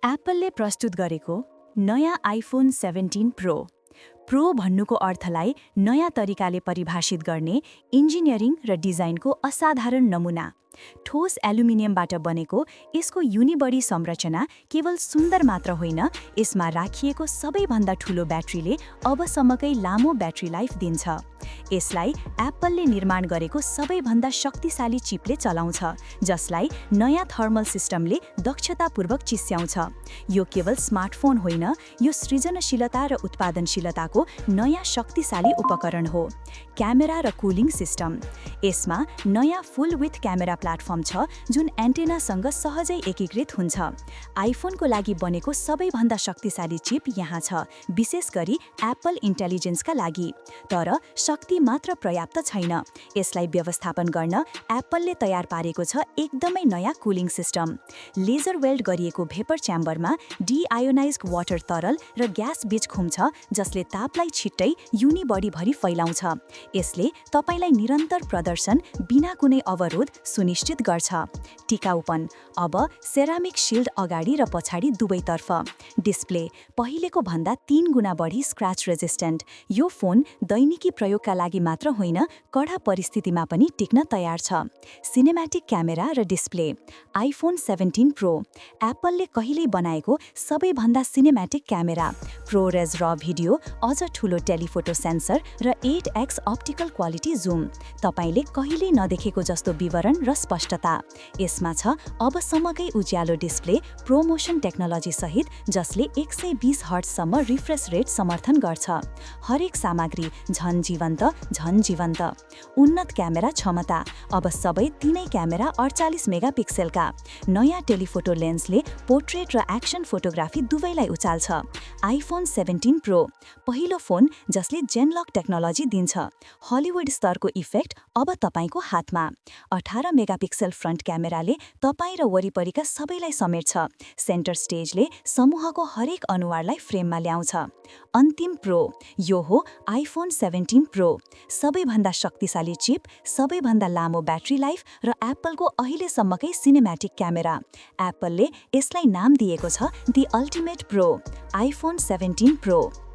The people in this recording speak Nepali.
एप्पलले प्रस्तुत गरेको नयाँ आइफोन 17 प्रो भन्नुको अर्थलाई नयाँ तरिकाले परिभाषित गर्ने इन्जिनियरिङ र डिजाइनको असाधारण नमुना। ठोस एल्युमिनियमबाट बनेको यसको युनिबडी संरचना केवल सुन्दर मात्र होइन, यसमा राखिएको सबैभन्दा ठूलो ब्याट्रीले अबसम्मकै लामो ब्याट्री लाइफ दिन्छ। यसलाई एप्पलले निर्माण गरेको सबैभन्दा शक्तिशाली चिपले चलाउँछ, जसलाई नयाँ थर्मल सिस्टमले दक्षतापूर्वक चिस्याउँछ। यो केवल स्मार्टफोन होइन, यो सृजनशीलता र उत्पादनशीलताको नयाँ शक्तिशाली उपकरण हो। क्यामेरा र कुलिङ सिस्टम। यसमा नयाँ फुल विथ क्यामेरा प्लेटफर्म छ जुन एन्टेनासँग सहजै एकीकृत हुन्छ। आइफोनको लागि बनेको सबैभन्दा शक्तिशाली चिप यहाँ छ, विशेष गरी एप्पल इन्टेलिजेन्सका लागि। तर शक्ति मात्र पर्याप्त छैन, यसलाई व्यवस्थापन गर्न एप्पलले तयार पारेको छ एकदमै नयाँ कुलिङ सिस्टम। लेजर वेल्ड गरिएको भेपर च्याम्बरमा डिआयोनाइज्ड वाटर तरल र ग्यास बीच घुम्छ, जसले तापलाई छिट्टै युनिबडीभरि फैलाउँछ। यसले तपाईलाई निरन्तर प्रदर्शन बिना कुनै अवरोध सुनिश्चित गर्छ। टिकाउपन। अब सेरामिक शिल्ड अगाडि र पछाडि दुवैतर्फ। डिस्प्ले पहिलेको भन्दा 3 गुणा बढी स्क्रैच रेजिस्टेन्ट। यो फोन दैनिकी प्रयोगका लागि मात्र होइन, कडा परिस्थितिमा पनि टिक्न तयार छ। सिनेम्याटिक क्यामेरा र डिस्प्ले। आइफोन 17 प्रो एप्पलले कहिल्यै बनाएको सबैभन्दा सिनेम्याटिक क्यामेरा। प्रोरेज र भिडियो, अझ ठूलो टेलिफोटो सेन्सर र 8x अप्टिकल क्वालिटी जुम। तपाईले कहिल्यै नदेखेको जस्तो विवरण र स्पष्टता। यसमा छ अबसम्मकै उज्यालो डिस्प्ले प्रोमोशन टेक्नोलोजी सहित, जसले 120 हर्ट्जसम्म रिफ्रेश रेट समर्थन गर्छ। हरेक सामग्री झन जीवन्त। उन्नत क्यामेरा क्षमता। अब सबै तीनै क्यामेरा 48 मेगापिक्सेलका। नयाँ टेलिफोटो लेन्सले पोर्ट्रेट र एक्सन फोटोग्राफी दुवैलाई उचाल्छ। आइफोन 17 प्रो पहिलो फोन जसले जेनलक टेक्नोलोजी दिन्छ। हलिउड स्तरको इफेक्ट अब तपाईको हातमा। 18 मेगापिक्सेल फ्रन्ट क्यामेराले तपाई र वरिपरिका सबैलाई समेट्छ। सेन्टर स्टेजले समूहको हरेक अनुहारलाई फ्रेममा ल्याउँछ। अन्तिम प्रो यो हो आइफोन 17 प्रो। सबैभन्दा शक्तिशाली चिप, सबैभन्दा लामो ब्याट्री लाइफ र एप्पलको अहिलेसम्मकै सिनेम्याटिक क्यामेरा। एप्पलले यसलाई नाम दिएको छ the ultimate pro, iPhone 17 pro.